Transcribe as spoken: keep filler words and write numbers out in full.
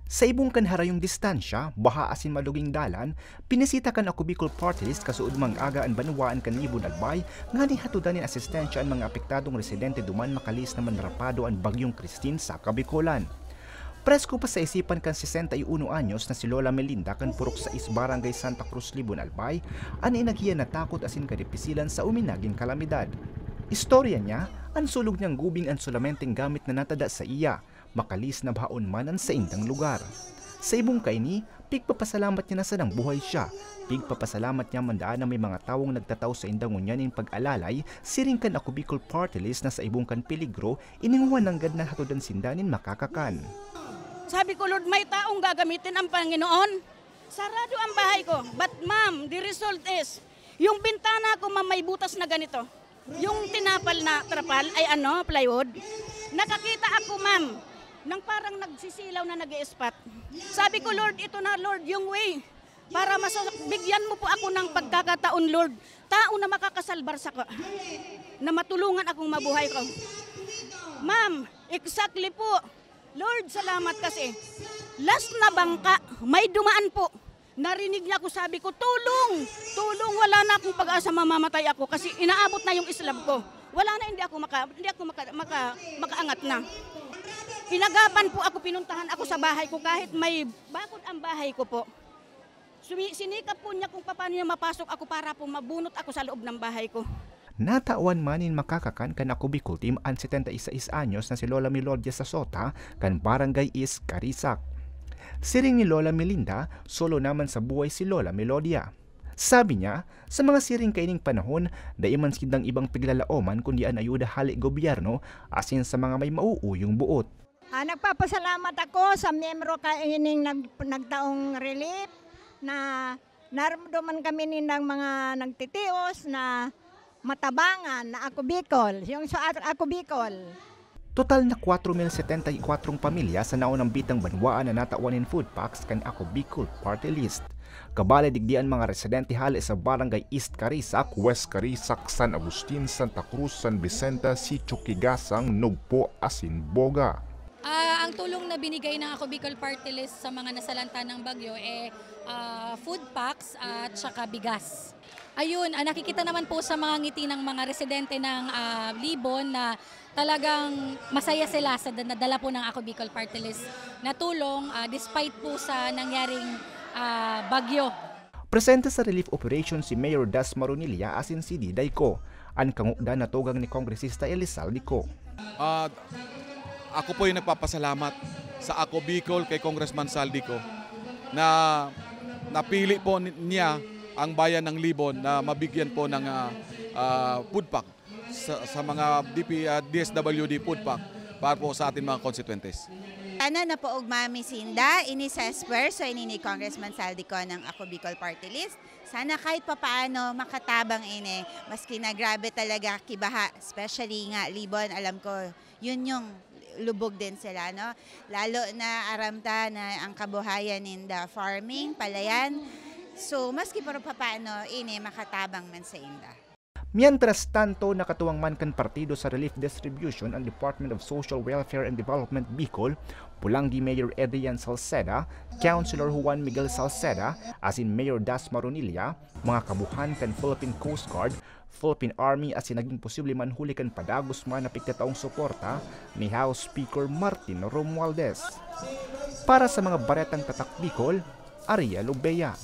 Sa ibong kan harayong distansya, baha asin maluging dalan, binisita kan Ako Bicol Party List kasuodmang aga an banwaan kan Libon, Albay, nganing hatodan nin asistensya an mga apektadong residente duman makalihis na manrapado an Bagyong Christine sa Kabikolan. Presko pa sa isipan kan sesenta y uno anyos na si Lola Melinda kan Purok sais, Barangay Santa Cruz, Libon, Albay, an inaghiyan na takot asin kadipisilan sa uminaging kalamidad. Istorya niya, an sulog niyang gubing an solamenteng gamit na natada saiya, makalihis na bahaon man an saindang lugar. Sa ibong kaini, pigpapasalamat niya na sanang buhay siya. Pigpapasalamat niya man daan na may mga tawong nagtatao sainda ngunyan nin pag-alalay, siring kan Ako Bicol Party List na sa ibong kan peligro, ininguha nanggad na hatodan sinda nin makakakan. Sabi ko, "Lord, may taong gagamitin ang Panginoon? Sarado ang bahay ko." But ma'am, the result is, yung bintana ko, ma'am, may butas na ganito. Yung tinapal na trapal, ay ano, plywood. Nakakita ako, ma'am, nang parang nagsisilaw na nag-i-spot. Sabi ko, "Lord, ito na, Lord, yung way. Para masa-, bigyan mo po ako ng pagkakataon, Lord. Tao na makakasalbar sa ko. Na matulungan akong mabuhay ko." Ma'am, exactly po. Lord, salamat kasi. Last na bangka, may dumaan po. Narinig niya ako, sabi ko, "Tulong! Tulong! Wala na akong pag-asa, mamamatay ako kasi inaabot na yung slab ko. Wala na, hindi ako maka-, hindi ako maka-, maka-, makaangat na." Inagapan po ako, pinuntahan ako sa bahay ko kahit may bakod ang bahay ko po. Sumi-, sinikap po niya kung paano niya mapasok ako para po mabunot ako sa loob ng bahay ko. Natawan man nin makakakan kan Ako Bicol Team an setenta y seis anyos na si Lola Melodia Sasota kan Barangay East Carisac. Siring ni Lola Melinda, solo naman sa buhay si Lola Melodia. Sabi niya, sa mga siring kaining panahon, dai man sindang ibang piglalaoman kundi an ayuda hale gobyerno asin sa mga may mauuyong boot. Ah, nagpapasalamat ako sa miyembro kaining nag-, nagtaong relief na naramdaman kami nindang mga nagtitios na matabangan na Ako Bicol, yung sa At-, Ako Bicol. Total na kwatro mil setenta y kwatro pamilya sa naunang bitang banwaan na natawan nin food packs kan Ako Bicol Party List. Kabali digdi an mga residente hale sa Barangay East Carisac, West Carisac, San Agustin, Santa Cruz, San Vicente, Sitio Kigasang, Nugpo, asin Boga. Ah, ang tulong na binigay ng Ako Bicol Party List sa mga nasalanta ng bagyo, eh, ah, food packs at saka bigas. Ayun, ah, nakikita naman po sa mga ngiti ng mga residente ng, ah, Libon na talagang masaya sila sa da-, nadala po ng Ako Bicol Party List na tulong, ah, despite po sa nangyaring, ah, bagyo. Presente sa relief operation si Mayor Das Maronilla asin si Diday Co, an kangodan na tugang ni Kongresista Elizalde Co. Ah, ako po'y nagpapasalamat sa Ako Bicol kay Congressman Zaldy Co na napili po ni-, niya ang bayan ng Libon na mabigyan po ng, ah, ah, food pack sa, sa mga D P, ah, D S W D food pack para po sa ating mga konstituentes. Sana napaogma mi sinda, ini sa esfuerso ini ni Congressman Zaldy Co ng Ako Bicol Party List. Sana kahit papaano makatabang ini, maski na grabe talaga kibaha, especially nga Libon, alam ko yun yung lubog din sila, no? Lalo na aram ta na ang kabuhayan ninda farming, palayan. So, maski pero papaano, ini makatabang man sa inda. Mientras tanto, nakatuwang man kan partido sa relief distribution ang Department of Social Welfare and Development Bicol, Polangui Mayor Adrian Salceda, Councilor Juan Miguel Salceda, asin Mayor Das Maronilla, mga kabuhan kan Philippine Coast Guard, Philippine Army asin naging posible man huli kan padagos man na pigtataong suporta ni House Speaker Martin Romualdez. Para sa mga baretang Tatak Bicol, Ariel Obeya.